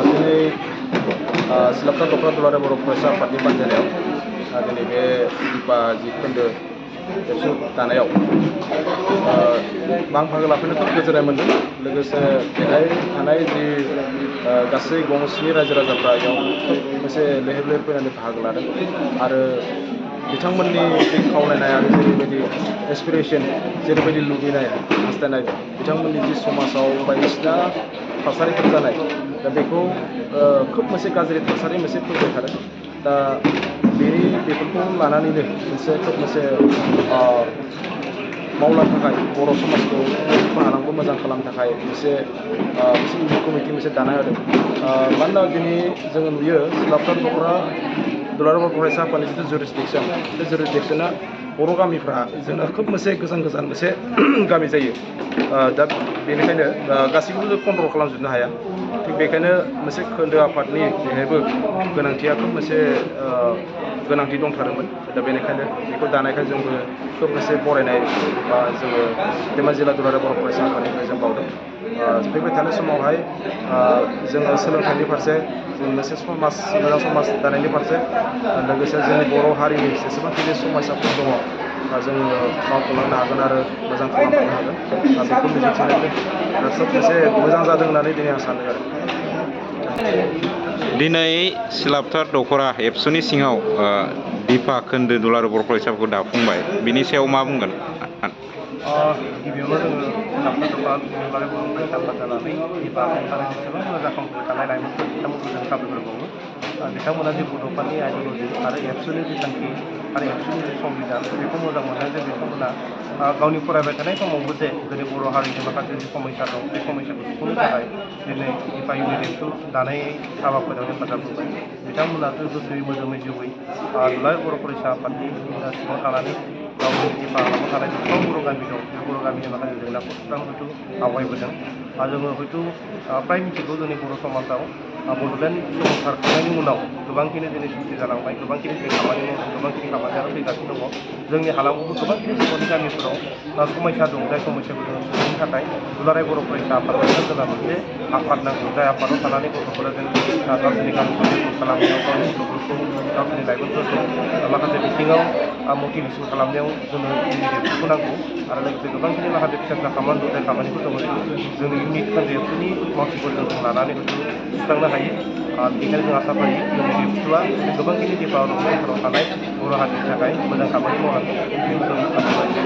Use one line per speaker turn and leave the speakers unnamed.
दिनै सिलापथा दख'रा दुलाराय बर' फरायसा आफादनि बानजायनायाव दिनै बे दिपा जि खोन्दो एबसु दानायाव बाहागो लाफैनो खोब गोजोननाय मोन्दों। लोगोसे बेहाय थानाय जि गासै गंस्नि रायजो राजाफ्रा बेयाव खोब मोनसे लैहोर लैहोर फैनानै बाहागो लादों आरो बिथांमोननि जि खावलायनाय आरो जेरैबायदि एसपिरेसन जेरैबायदि लुबैनाय हास्थायनाय बिथांमोननि जि समाजाव बायदिसिना थासारिफोर जानाय दा बेखौ खोब मोनसे गाज्रि थासारि मोनसे फैबाय थादों। दा बेफोरखौ लानानैनो मोनसे खोब मोनसे मावलांनो थाखाय बर' समाजखौ हालामखौ मोजां खालामनो थाखाय मोनसे इउनिट कमिटि मोनसे दानाय होदों। मानोना दिनै जोङो नुयो सिलापथा दख'रा दुलाराय बर' फरायसा आफादनि जिथु जुरिसडिक्सन बे जुरिसडिक्सना बर' गामिफ्रा जोंना खोब मोनसे गोजान गोजान मोनसे गामि जायो। दा बेनिखायनो गासैखौबो जों कन्ट्रल खालामजोबनो हाया। थिग बेखायनो मोनसे खोन्दो आफादनि बेहायबो गोनांथिया खोब मोनसे गोनांथि दंथारोमोन। दा बेनिखायनो बेखौ दानायखाय जोंबो खोब मोनसे बरायनाय बा जोङो धेमाजि जिल्ला दुलाराय बर' फरायसा आफादनिफ्राय जों बावदों। फैबाय थानाय समावहाय जोङो सोलोंथाइनि फारसे जों मोनसे मोजां समाज दानायनि फारसे लोगोसे जोंनि बर' हारिनि जेसेबांखिनि समायसाफोर दङ जोङो मावफुंलांनो हागोन आरो मोजां खालामलांनो हागोन। बेखौ मिजिंथिनानै खोब मोनसे मोजां जादों होननानै दिनै आं सानो आरो।
दिनै सिलापथा दख'रा एबसुनि सिङाव दिपा खोन्दो दुलाराय बर' फरायसाफोरखौ दाफुंबाय, बिनि सायाव मा बुंगोन?
गिबियावनो जोङो सिलापथा दख'रा दुलाराय बर' फरायसा आफाद जानानै दिपा आरो जेसेबां जाखांफुबाय थानाय लाइमोनफोर बिथांमोनखौ जों साबायखर बावो। बिथांमोना जे बड'फानि आइडिय'लजि आरो एबसुनि जि थांखि आरो एबसुनि जि संबिधान बेखौ मोजां मोननानै जे बिथांमोना गावनि फरायबाय थानाय समावबो जे दिनै बर' हारिनि माखासे जि समस्या दं बे समस्याखौ सुफुंनो थाखाय दिनै दिपा इउनिट एबसु दानाय हाबाफारियाव हेफाजाब होबाय। बिथांमोना गोसोयै मोदोमै जिउयै दुलाराय बर' फरायसा आफादनि सिङाव थानानै गावनि दिपा हालामाव थानाय जेसेबां बर' गामि दं बे बर' गामिनि माखासे जेंनाखौ सुस्रांनो हयथ' आवगायबोदों। जोङो हयथ' फ्राय मिथिगौ जोंनि बर' समाजाव बड'लेण्ड सोमावसारखांनायनि उनाव गोबांखिनि दिनै सृष्टि जालांबाय, गोबांखिनि जों खामानि मावदों, गोबांखिनि खामानियानो फैगासिनो दङ। जोंनि हालामावबो गोबांखिनि बर'नि गामिफोराव समस्या दं, जाय समस्याखौ जोङो सुफुंनो थाखाय दुलाराय बर' फरायसा आफादजों जोंहा मोनसे आफाद नांगौ, जाय आफादाव थानानै गथ'फोरा जों गावसोरनि गामिखौ डेभेलप खालामनायाव गावनि गथ'फोरखौ गावसोरनि लाइमोनफोरखौ माखासे बिथिङाव मटिभेसन खालामनायाव जोङो इउनिट एबसुखौ नांगौ आरो लोगोसे गोबांखिनि माखासे फिसा फिसा खामानि दं, जाय खामानिखौ जों जोंनि इउनिट खोन्दो एबसुनि मावथिफोरजों जों लानानै सुस्रांनो हायो। बेनिखायनो जों आसा फारियो इउनिट एबसुआ गोबांखिनि दिपा ओनसोलफोराव थानाय बर' हारिनि थाखाय मोजां खामानि मावलांगोन, बेखौ जों आसा फारियो।